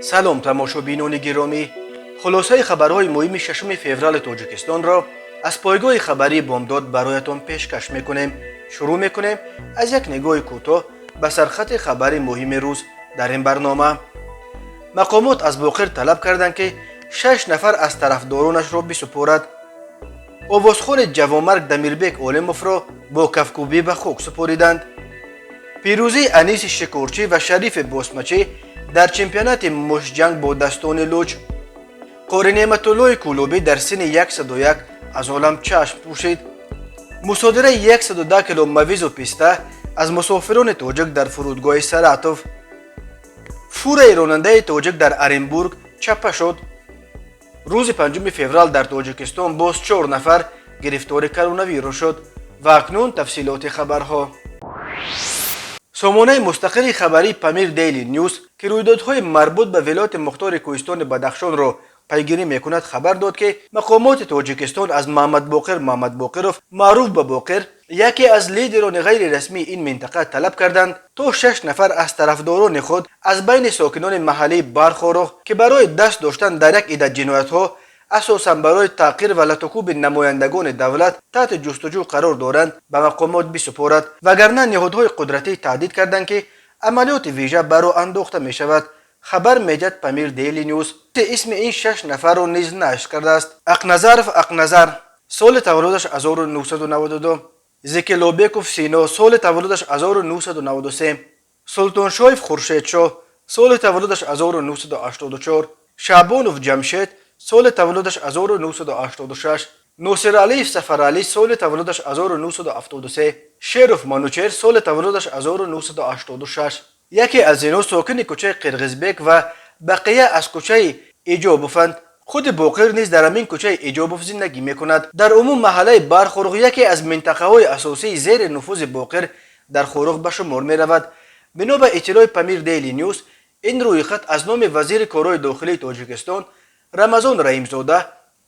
Салом, тамошобинони гиромӣ! Хулосаи хабарҳои муҳими 6 феврали Тоҷикистонро аз пойгоҳи хабарии «Бомдод» бароятон пешкаш мекунем. Шурӯъ мекунем аз як нигоҳи кӯтоҳ ба сархати хабари муҳими рӯз. Дар ин барнома: мақомот аз Боқир талаб карданд, ки шаш нафар аз тарафдоронашро бисупорад. Овозхони ҷавонмарг Дамирбек Олимовро бо кафкӯбӣ ба хок супориданд. Пирӯзии Аниси Шикорчӣ ва Шарифи Босмачӣ дар чемпионати муштҷанг бо дастони луч. Қори Неъматуллои Кӯлобӣ дар синни 101 аз олам чашм пӯшид. Мусодираи 110 кило мавизу писта аз мусофирони тоҷик дар фурудгоҳи Саратов. Фураи ронандаи тоҷик дар Оренбург чаппа шуд. Рӯзи 5 феврал дар Тоҷикистон боз чор нафар гирифтори коронавирус шуд. Ва акнун тафсилоти хабарҳо. Сомонаи мустақили хабарии «Памир Дейли Нюс», ки рӯйдодҳои марбут ба вилояти мухтори Кӯҳистони Бадахшонро пайгирӣ мекунад, хабар дод, ки мақомоти Тоҷикистон аз Маҳмадбоқир Маҳмадбоқиров, маъруф ба Боқир, яке аз лидерони ғайрирасмии ин минтақа, талаб карданд, то шаш нафар аз тарафдорони худ аз байни сокинони маҳаллии Бархоруғ, ки барои даст доштан дар як ида ҷиноятҳо, асосан барои таъқир ва латукӯби намояндагони давлат, таҳти ҷустуҷӯ қарор доранд, ба мақомот бисупорад, вагарна ниҳодҳои қудратӣ таҳдид карданд, ки амалиёти вижа ба роҳ андохта мешавад. Хабар медиҳад «Памир Дейли Нюс». Исми ин шаш нафарро низ нашр кардааст. Ақназаров Ақназар, соли таваллудаш 1992. Зикилобеков Сино, соли таваллудаш 1993. Султоншоев Хуршедшоҳ, соли таваллудаш 1984. Шаъбонов Ҷамшед, соли таваллудаш 1986. Носиралиев Сафаралӣ, соли таваллудаш 1973. Шеров Манучер, соли таваллудаш 1986. Яке аз инҳо сокини кӯчаи Қирғизбек ва бақия аз кӯчаи Иҷобованд. Худи Боқир низ дар ҳамин кӯчаи Иҷобов зиндагӣ мекунад. Дар умум маҳаллаи Бархоруғ яке аз минтақаҳои асосии зери нуфузи Боқир дар Хоруғ ба шумор меравад. Бино ба иттилои «Памир Дейли Нюс», ин рӯйхат аз номи вазири корҳои дохилии Тоҷикистон Рамазон Раҳимзода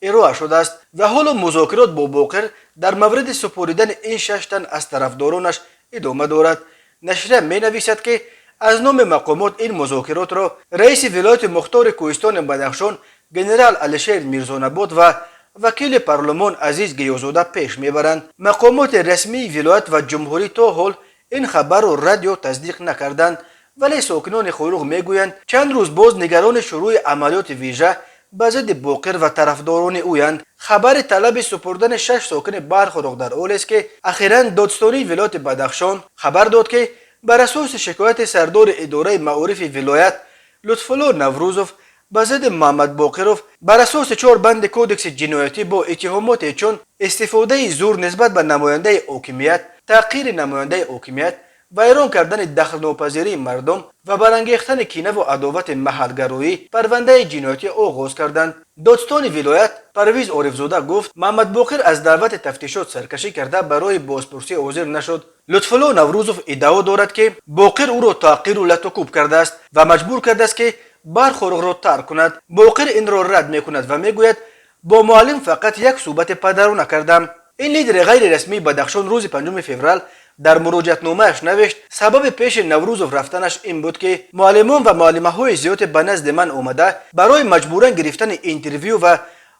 ироа шудааст ва ҳоло музокирот бо Боқир дар мавриди супоридани ин шаш тан аз тарафдоронаш идома дорад. Нашрия менависад, ки аз номи мақомот ин музокиротро раиси вилояти мухтори Кӯҳистони Бадахшон генерал Алишер Мирзонабот ва вакили парлумон Азиз Гиёзода пеш мебаранд. Мақомоти расмии вилоят ва ҷумҳурӣ то ҳол ин хабарро рад ё тасдиқ накарданд, вале сокинони Хоруғ мегӯянд, чанд рӯз боз нигарони шурӯъи амалиёти вижа ба зидди Боқир ва тарафдорони ӯянд. Хабари талаби супурдани шаш сокини Бархоруғ дар ҳолест, ки ахиран додстонии вилояти Бадахшон хабар дод, ки бар асоси шикояти сардори идораи маорифи вилоят Лутфулло Наврӯзов ба зидди Маҳмадбоқиров бар асоси чор банди Кодекси ҷиноятӣ бо иттиҳомоте чун истифодаи зур нисбат ба намояндаи ҳокимият, таҳқири намояндаи ҳокимият, вайрон кардани дахлнопазирии мардум ва барангехтани кинаву адовати маҳалгароӣ парвандаи ҷиноятӣ оғоз карданд. Додстони вилоят Парвиз Орифзода гуфт, Маҳмадбоқир аз даъвати тафтишот саркашӣ карда, барои бозпурсӣ ҳозир нашуд. Лутфулло Наврӯзов иддао дорад, ки Боқир ӯро таҳқиру латукӯб кардааст ва маҷбур кардааст, ки Бархоруғро тарк кунад. Боқир инро рад мекунад ва мегӯяд, бо муаллим фақат як суҳбати падарона кардам. Ин лидери ғайрирасмии Бадахшон рӯзи 5 феврал дар муроҷиатномааш навишт, сабаби пеши Наврӯзов рафтанаш ин буд, ки муаллимон ва муаллимаҳои зиёде ба назди ман омада, барои маҷбуран гирифтани интервю ва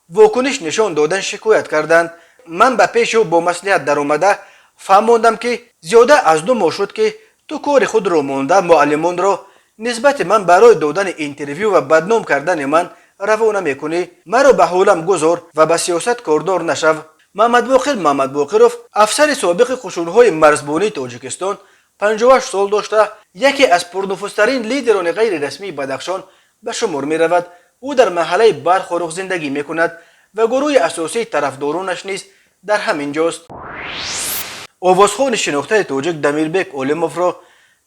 вокуниш нишон додан шикоят карданд. Ман ба пеши ӯ бо маслиҳат даромада фаҳмондам, ки зиёда аз 2 моҳ шуд, ки ту кори худро монда, муаллимонро нисбати ман барои додани интервю ва бадном кардани ман равона мекунӣ. Маро ба ҳолам гузор ва ба сиёсат кордор нашав. Маҳмадбоқир Маҳмадбоқиров, афсари собиқи қушунҳои марзбонии Тоҷикистон, 58 сол дошта, яке аз пурнуфузтарин лидерони ғайрирасмии Бадахшон ба шумор меравад. Ӯ дар маҳаллаи Бархоруғ зиндагӣ мекунад ва гурӯҳи асосии тарафдоронаш низ дар ҳамин ҷост. Овозхони шинохтаи тоҷик Дамирбек Олимовро,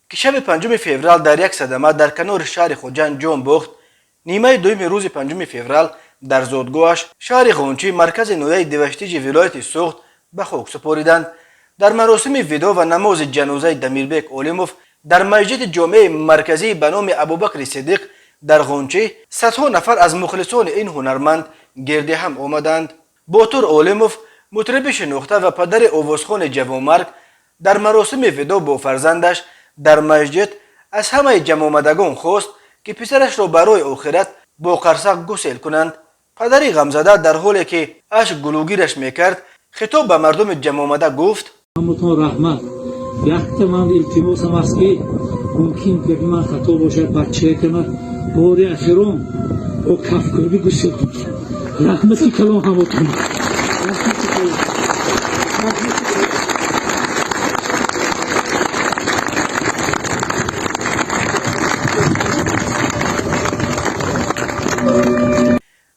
ки шаби 5 феврал дар як садама дар канори шаҳри Хуҷанд ҷон бохт, нимаи дуюми рӯзи 5 феврал дар зодгоҳаш, шаҳри Ғончӣ, маркази ноҳияи Деваштиҷи вилояти Суғд, ба хок супориданд. Дар маросими видоъ ва намози ҷанозаи Дамирбек Олимов дар масҷиди ҷомеаи марказӣ ба номи Абубакри Сиддиқ дар Ғончӣ садҳо нафар аз мухлисони ин ҳунарманд гирди ҳам омаданд. Ботур Олимов, мутриби шинохта ва падари овозхони ҷавонмарг, дар маросими видоъ бо фарзандаш дар масҷид аз ҳамаи ҷамъомадагон хост, ки писарашро барои охират бо қарсак гусел кунанд. Падари ғамзада дар ҳоле ки ашк гулӯгираш мекард, хитоб ба мардуми ҷамъомада гуфт: Ҳаматон раҳмат. Якта ман илтимосам аст, ки мумкин гапи ман хато бошад, бачаякама бори ахирон бо кафкӯбӣ гусел кунед. Раҳмати калон ҳамотон, раҳмати калон, раҳмати калон.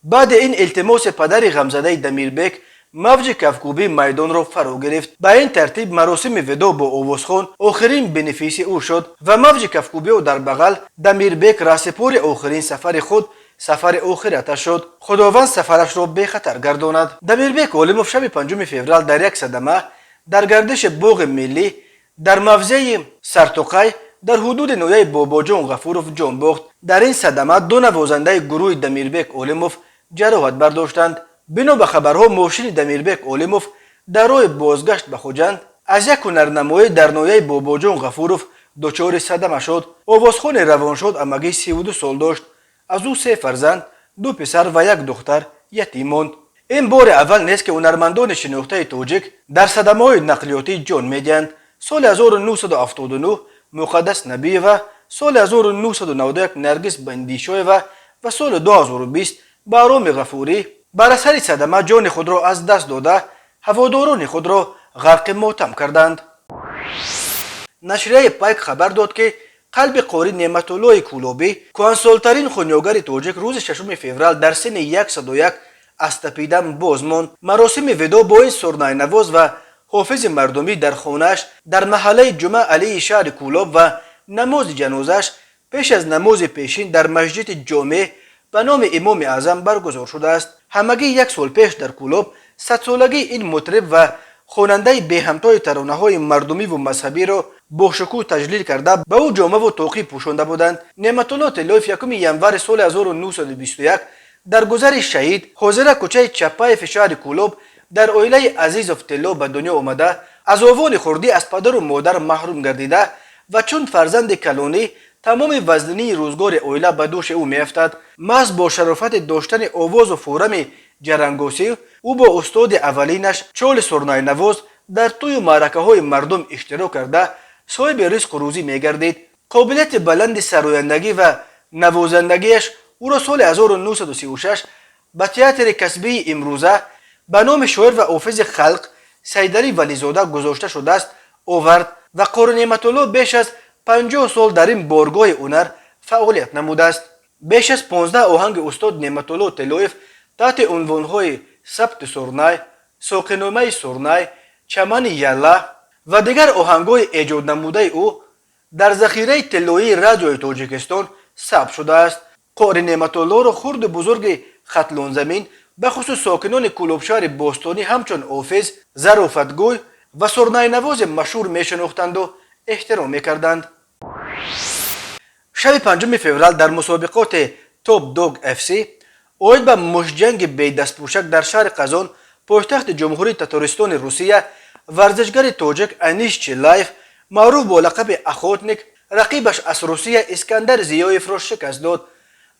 Баъди ин илтимоси падари ғамзадаи Дамирбек мавҷи кафкӯбӣ майдонро фаро гирифт. Ба ин тартиб маросими видоъ бо овозхон охирин бенефиси ӯ шуд ва мавҷи кафкӯбиҳо дар бағал Дамирбек раҳсипори охирин сафари худ, сафари охираташ шуд. Худованд сафарашро бехатар гардонад. Дамирбек Олимов шаби 5 феврал дар як садама дар гардиши боғи миллӣ дар мавзеи Сартоқай дар ҳудуди ноҳияи Бобоҷон Ғафуров ҷон бохт. Дар ин садама ду навозандаи гурӯҳи Дамирбек Олимов ҷароҳат бардоштанд. Бино ба хабарҳо, мошини Дамирбек Олимов дар роҳи бозгашт ба Хуҷанд аз як ҳунарнамоӣ дар ноҳияи Бобоҷон Ғафуров дучори садама шуд. Овозхони равоншод амагӣ 32 сол дошт. Аз ӯ се фарзанд, ду писар ва як духтар, ятим монд. Ин бори аввал нест, ки ҳунармандони шинохтаи тоҷик дар садамаҳои нақлиётӣ ҷон медиҳанд. Соли 1979 Муқаддас Набиева, соли 1991 Наргиз Бандишоева ва соли 2020 Баҳроми Ғафурӣ бар асари садама ҷони худро аз даст дода, ҳаводорони худро ғарқи мотам карданд. Нашрияи Пайк хабар дод, ки қалби қори Неъматуллои Кӯлобӣ, кӯҳансолтарин хунёгари тоҷик, рӯзи 6 феврал дар синни 101 аз тапидан боз монд. Маросими видоъ бо ин сурнайнавоз ва ҳофизи мардумӣ дар хонааш дар маҳаллаи Ҷумъа Алии шаҳри Кӯлоб ва намози ҷанозааш пеш аз намози пешин дар масҷиди ҷомеъ ба номи Имоми Аъзам баргузор шудааст. Ҳамагӣ як сол пеш дар Кӯлоб садсолагии ин мутриб ва хонандаи беҳамтои таронаҳои мардумиву мазҳабиро бо шукӯҳ таҷлил карда, ба ӯ ҷомаву тоқӣ пӯшонда буданд. Неъматулло Тиллоев 1 январи соли 1921 дар гузари Шаҳид, ҳозира кӯчаи Чапаеви шаҳри Кӯлоб, дар оилаи Азизов Тилло ба дунё омада, аз овони хурдӣ аз падару модар маҳрум гардида ва чун фарзанди калонӣ тамоми вазнинии рӯзгори оила ба дӯши ӯ меафтад. Маҳз бо шарофати доштани овозу фурами ҷарангосӣ ӯ бо устоди аввалинаш Чоли сурнайнавоз дар тӯю маъракаҳои мардум иштирок карда, соҳиби ризқу рӯзӣ мегардид. Қобилияти баланди сарояндагӣ ва навозандагиаш ӯро соли 1936 ба театри касбии имрӯза ба номи шоир ва ҳофизи халқ Сайдалӣ Вализода гузошта шудааст овард ва қори Неъматулло беш аз 50 сол дар ин боргоҳи ҳунар фаъолият намудааст. Беш аз 15 оҳанги устод Неъматулло Тиллоев таҳти унвонҳои Сабти сурнай, Соқиномаи сурнай, Чамани ялла ва дигар оҳангҳои эҷоднамудаи ӯ дар захираи тиллоии Радиои Тоҷикистон сабт шудааст. Қори Неъматуллоро хурду бузурги Хатлонзамин, бахусус сокинони Кӯлобшаҳри бостонӣ, ҳамчун ҳофиз, зарофатгӯй ва сурнайнавози машҳур мешинохтанду эҳтиром мекарданд. Шаби 5 феврал дар мусобиқоти Топ Дог FC оид ба муштҷанги бедастпӯшак дар шаҳри Қазон, пойтахти Ҷумҳурии Татористони Русия, варзишгари тоҷик Аниш Чилаев, маъруф бо лақаби Охотник, рақибаш аз Русия Искандар Зиёевро шикаст дод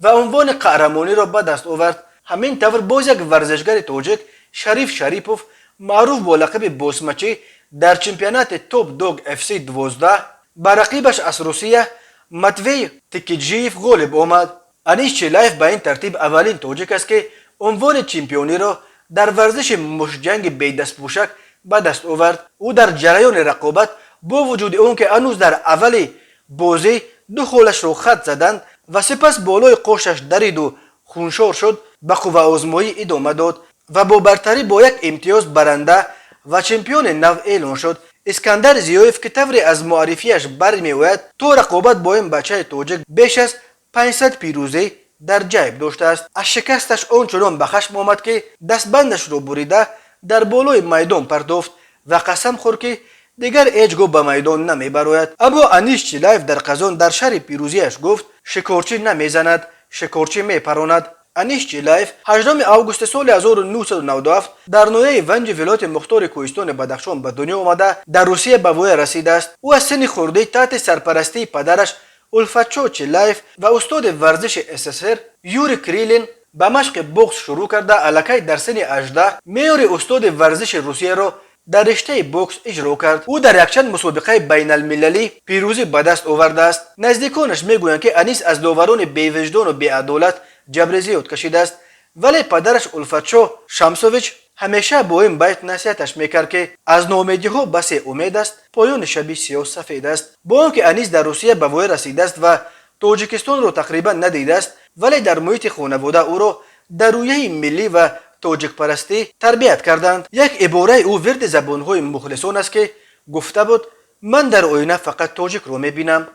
ва унвони қаҳрамониро ба даст овард. Ҳамин тавр боз як варзишгари тоҷик, Шариф Шарипов, маъруф бо лақаби Босмачӣ, дар чемпионати Топ Дог FC 12 ба рақибаш аз Русия Матвей Тикиджиев ғолиб омад. Аниш Чилаев ба ин тартиб аввалин тоҷик аст, ки унвони чемпиониро дар варзиши муштҷанги бедастпӯшак ба даст овард. Ӯ дар ҷараёни рақобат, бо вуҷуди он ки ҳанӯз дар аввали бозӣ ду холашро хат заданд ва сипас болои қошаш дариду хуншор шуд, ба қувваозмоӣ идома дод ва бо бартарӣ бо як имтиёз баранда ва чемпиони нав эълон шуд. Искандар Зиёев, ки тавре аз муаррифиаш бармеояд, то рақобат бо ин бачаи тоҷик беш аз 500 пирӯзӣ дар ҷайб доштааст, аз шикасташ он чунон ба хашм омад, ки дастбандашро бурида дар болои майдон партофт ва қасам хӯрд, ки дигар ҳеҷ гоҳ ба майдон намебарояд. Аммо Аниш Чилаев дар Қазон дар шаҳри пирӯзиаш гуфт: «Шикорчӣ намезанад, шикорчӣ мепаронад». Аниш Чилаев 8 августи соли 1997 дар ноҳияи Ванҷи вилояти мухтори Кӯҳистони Бадахшон ба дунё омада, дар Русия ба воя расидааст. Ӯ аз синни хурдӣ таҳти сарпарастии падараш Улфатшо Чилаев ва устоди варзиши СССР Юрий Крилин ба машқи бокс шурӯъ карда, аллакай дар синни 18 меъёри устоди варзиши Русияро дар риштаи бокс иҷро кард. Ӯ дар якчанд мусобиқаи байналмилалӣ пирӯзӣ ба даст овардааст. Наздиконаш мегӯянд, ки Анис аз доварони бевиҷдону беадолат ҷабри зиёд кашидааст, вале падараш Улфатшо Шамсович ҳамеша бо ин байт насиҳаташ мекард, ки аз ноумедиҳо басе умед аст, поёни шаби сиёҳ сафед аст. Бо он ки Анис дар Русия ба воя расидааст ва Тоҷикистонро тақрибан надидааст, вале дар муҳити хонавода ӯро дар рӯяи миллӣ ва тоҷикпарастӣ тарбият карданд. Як ибораи ӯ вирди забонҳои мухлисон аст, ки гуфта буд: «Ман дар оина фақат тоҷикро мебинам».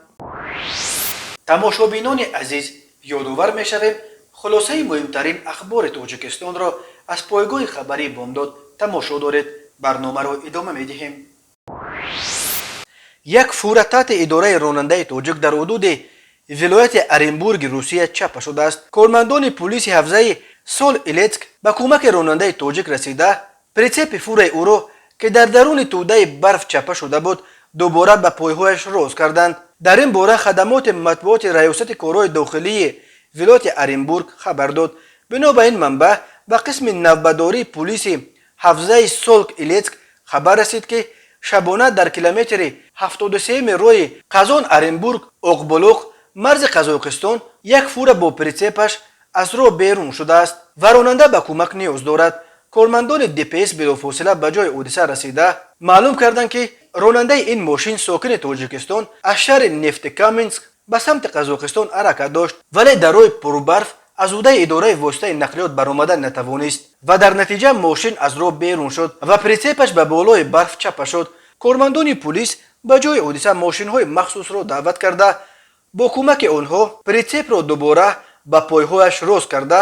Тамошобинони азиз, ёдовар мешавем, хулосаи муҳимтарин ахбори Тоҷикистонро аз пойгоҳи хабарии «Бомдод» тамошо доред. Барномаро идома медиҳем. Як фура таҳти идораи ронандаи тоҷик дар ҳудуди вилояти Оренбурги Русия чапа шудааст. Кормандони пулиси ҳавзаи Сол Илецк ба кӯмаки ронандаи тоҷик расида, прицепи фураи ӯро, ки дар даруни тӯдаи барф чапа шуда буд, дубора ба пойҳояш рост карданд. Дар ин бора хадамоти матбуоти раёсати корҳои дохилии вилояти Оренбург хабар дод. Бино ба ин манбаъ, ба қисми навбатдории пулиси ҳавзаи Солк Илецк хабар расид, ки шабона дар километри 73-ми роҳи Қазон Оренбург Оқбулуқ, марзи Қазоқистон, як фура бо прицепаш аз роҳ берун шудааст ва ронанда ба кӯмак ниёз дорад. Кормандони ДПС билофосила ба ҷои ҳодиса расида, маълум карданд, ки ронандаи ин мошин сокини Тоҷикистон аз шаҳри Нефтекаменск ба самти Қазоқистон ҳаракат дошт, вале дар роҳи пурбарф аз ӯҳдаи идораи воситаи нақлиёт баромада натавонист ва дар натиҷа мошин аз роҳ берун шуд ва прицепаш ба болои барф чапа шуд. Кормандони пулис ба ҷои ҳодиса мошинҳои махсусро даъват карда, бо кӯмаки онҳо прицепро дубора ба пойҳояш рост карда,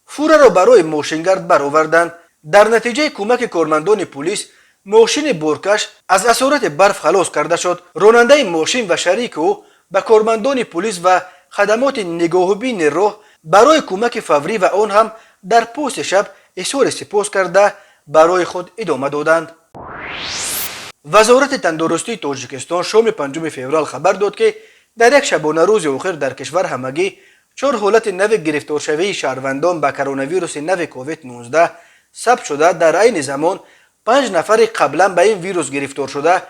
фураро барои мошингард бароварданд. Дар натиҷаи кӯмаки кормандони пулис мошини боркаш аз асорати барф халос карда шуд. Ронандаи мошин ва шарики ӯ ба кормандони пулис ва хадамоти нигоҳубини роҳ барои кӯмаки фаврӣ ва он ҳам дар пости шаб изҳори сипос карда, барои худ идома доданд. Вазорати тандурустии Тоҷикистон шоми 5 феврал хабар дод, ки дар як шабонарӯзи охир дар кишвар ҳамагӣ чор ҳолати нави гирифторшавии шаҳрвандон ба коронавируси нави COVID-19 сабт шуда, дар айни замон панҷ нафари қаблан ба ин вирус гирифтор шуда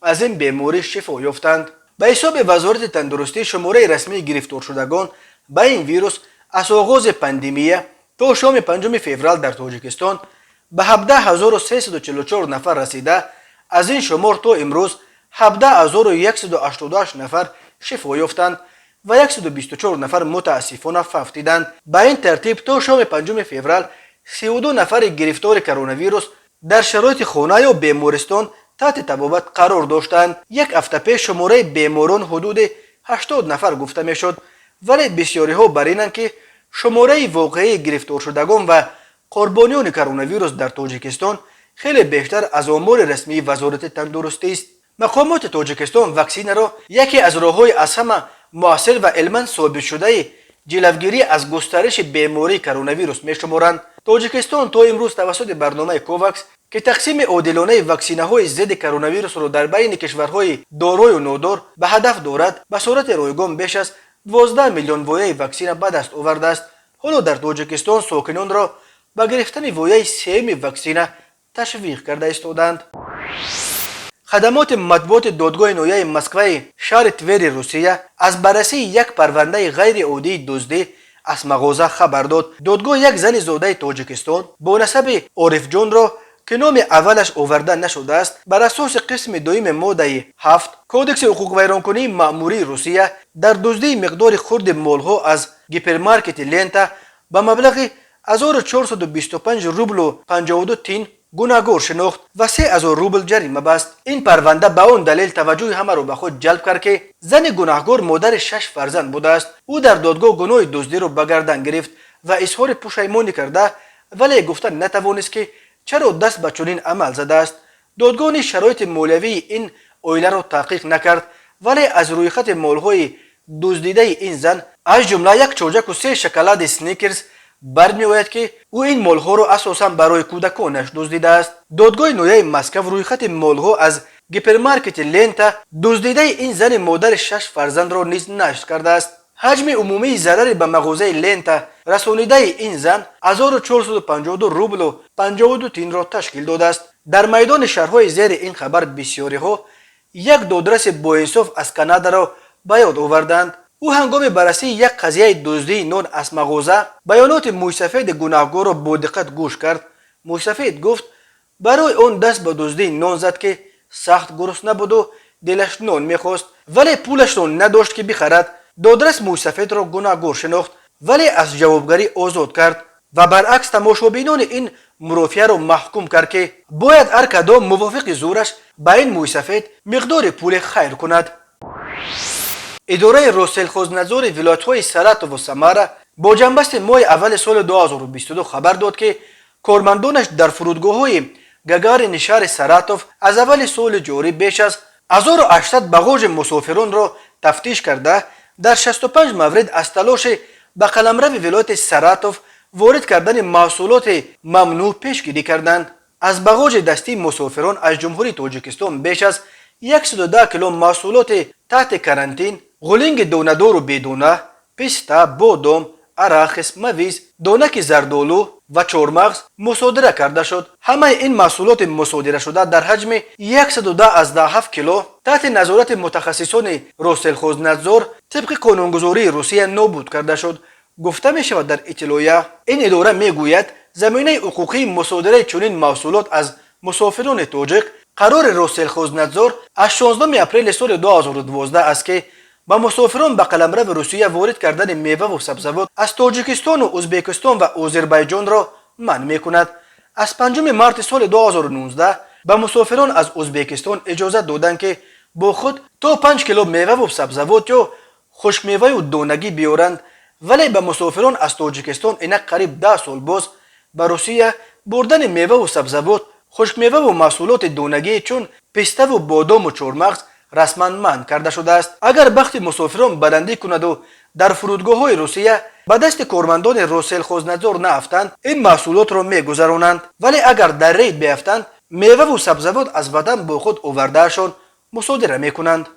аз ин беморӣ шифо ёфтанд. Ба ҳисоби Вазорати тандурустӣ, шумораи расмии гирифторшудагон ба ин вирус аз оғози пандемия то шоми 5 феврал дар Тоҷикистон ба 17 344 нафар расида, аз ин шумор то имрӯз 17 188 нафар шифо ёфтанд ва 124 нафар мутаассифона фавтиданд. Ба ин тартиб, то шоми 5 феврал 32 нафари гирифтори коронавирус дар шароити хона ё бемористон таҳти табобат қарор доштанд. Як ҳафта пеш шумораи беморон ҳудуди 80 нафар гуфта мешуд, вале бисёриҳо бар инанд, ки шумораи воқеии гирифторшудагон ва қурбониёни коронавирус дар Тоҷикистон хеле бештар аз омори расмии Вазорати тандурустист. Мақомоти Тоҷикистон ваксинаро яке аз роҳҳои аз ҳама муассир ва илман собитшудаи ҷилавгирӣ аз густариши бемории коронавирус мешуморанд. Тоҷикистон то имрӯз тавассути барномаи Ковакс, ки тақсими одилонаи ваксинаҳои зидди коронавирусро дар байни кишварҳои дорою нодор ба ҳадаф дорад, ба сурати ройгон беш аз 12 миллион вояи ваксина ба даст овардааст. Ҳоло дар Тоҷикистон сокинонро ба гирифтани вояи сеюми ваксина ташвиқ карда истодаанд. Хадамоти матбуоти додгоҳи ноҳияи Москваи шаҳри Твери Русия аз баррасии як парвандаи ғайриоддии дуздӣ аз мағоза хабар дод. Додгоҳ як зани зодаи Тоҷикистон бо насаби Орифҷонро, ки номи аввалаш оварда нашудааст, бар асоси қисми дуюми моддаи 7 Кодекси ҳуқуқвайронкунии маъмурии Русия дар дуздии миқдори хурди молҳо аз гипермаркети «Лента» ба маблағи 1425 рублу 52 тин гунаҳгор шинохт ва 3000 рубл ҷарима баст. Ин парванда ба он далел таваҷҷӯҳи ҳамаро ба худ ҷалб кард, ки зани гунаҳгор модари шаш фарзанд будааст. Ӯ дар додгоҳ гуноҳи дуздиро ба гардан гирифт ва изҳори пушаймонӣ карда, вале гуфта натавонист, ки чаро даст ба чунин амал задааст. Додгоҳ низ шароити молиявии ин оиларо таҳқиқ накард, вале аз рӯйхати молҳои дуздидаи ин зан, аз ҷумла як чоҷаку се шоколади Сникерс бармеояд, ки ӯ ин молҳоро асосан барои кӯдаконаш дуздидааст. Додгоҳи ноҳияи Москав рӯйхати молҳо аз Гипермаркети «Лента» дуздидаи ин зани модари шаш фарзандро низ нашр кардааст. Ҳаҷми умумии зарари ба мағозаи «Лента» расонидаи ин зан 1452 рублу 52 тинро ташкил додааст. Дар майдони шарҳҳои зери ин хабар бисёриҳо як додраси боинсоф аз Канадаро ба ёд оварданд. Ӯ ҳангоми баррасии як қазияи дуздии нон аз мағоза баёноти мӯйсафеди гунаҳгорро бо диққат гӯш кард. Мӯйсафед гуфт, барои он даст ба дуздии нон зад, ки сахт гурусна буду дилаш нон мехост, вале пулашро надошт, ки бихарад. Додрас мӯйсафедро гунаҳгор шинохт, вале аз ҷавобгарӣ озод кард ва баръакс тамошобинони ин мурофиаро маҳкум кард, ки бояд ҳар кадом мувофиқи зӯраш ба ин мӯйсафед миқдори пуле хайр кунад. Идораи Россельхознадзори вилоятҳои Саратову Самара бо ҷамъбасти моҳи аввали соли 2022 хабар дод, ки кормандонаш дар фурудгоҳҳои Гагарини шаҳри Саратов аз аввали соли ҷорӣ беш аз 1800 бағожи мусофиронро тафтиш карда, дар 65 маврид аз талоши ба қаламрави вилояти Саратов ворид кардани маҳсулоти мамнӯъ пешгирӣ карданд. Аз бағожи дастии мусофирон аз Ҷумҳурии Тоҷикистон беш аз 110 кило маҳсулоти таҳти карантин: ғулинги донадору бедона, писта, бодом, арахис, мавиз, донаки зардолу ва чормағз мусодира карда шуд. Ҳамаи ин маҳсулоти мусодирашуда дар ҳаҷми 110,7 кило таҳти назорати мутахассисони Россельхознадзор тибқи қонунгузории Русия нобуд карда шуд, гуфта мешавад дар иттилоия. Ин идора мегӯяд, заминаи ҳуқуқии мусодираи чунин маҳсулот аз мусофирони тоҷик қарори Россельхознадзор аз 16 апрели соли 2012 аст, ки ба мусофирон ба қаламрави Русия ворид кардани меваву сабзавот аз Тоҷикистону Ӯзбекистон ва Озарбойҷонро манъ мекунад. Аз 5 марти соли 2019 ба мусофирон аз Ӯзбекистон иҷозат доданд, ки бо худ то 5 кило меваву сабзавот ё хушкмеваю донагӣ биёранд, вале ба мусофирон аз Тоҷикистон инак қариб 10 сол боз ба Русия бурдани меваву сабзавот, хушкмеваву маҳсулоти донагӣ чун пиставу бодому чормағз расман манъ карда шудааст. Агар бахти мусофирон баландӣ кунаду дар фурудгоҳҳои Русия ба дасти кормандони Россельхознадзор наафтанд, ин маҳсулотро мегузаронанд, вале агар дар рейд биафтанд, меваву сабзавот аз ватан бо худ овардаашон мусодира мекунанд.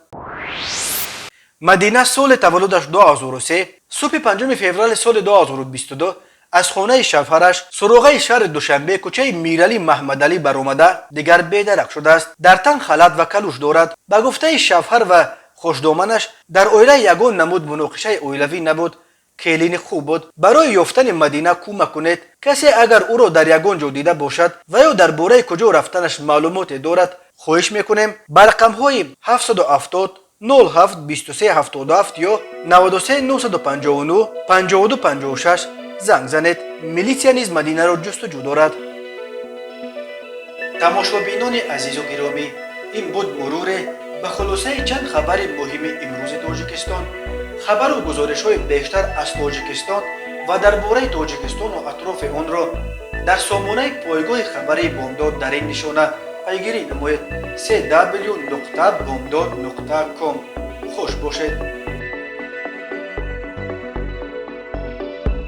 Мадина, соли таваллудаш 2003, субҳи 5 феврали соли 2022 аз хонаи шавҳараш суроғаи шаҳри Душанбе, кӯчаи Миралӣ Маҳмадалӣ баромада, дигар бедарак шудааст. Дар тан халат ва калуш дорад. Ба гуфтаи шавҳар ва хушдоманаш, дар оила ягон намуд муноқишаи оилавӣ набуд, келини хуб буд. Барои ёфтани Мадина кӯмак кунед. Касе агар ӯро дар ягон ҷо дида бошад ва ё дар бораи куҷо рафтанаш маълумоте дорад, хоҳиш мекунем ба рақамҳои 770 07 23 77 ё 93 959 52 56 занг занед. Милитсия низ Мадинаро ҷустуҷӯ дорад. Тамошобинони азизу гиромӣ, ин буд муруре ба хулосаи чанд хабари муҳими имрӯзи Тоҷикистон. Хабару гузоришҳои бештар аз Тоҷикистон ва дар бораи Тоҷикистону атрофи онро дар сомонаи пойгоҳи хабарии Бомдод дар ин нишона пайгирӣ намоед: cw.bomdod.com. Хуш бошед.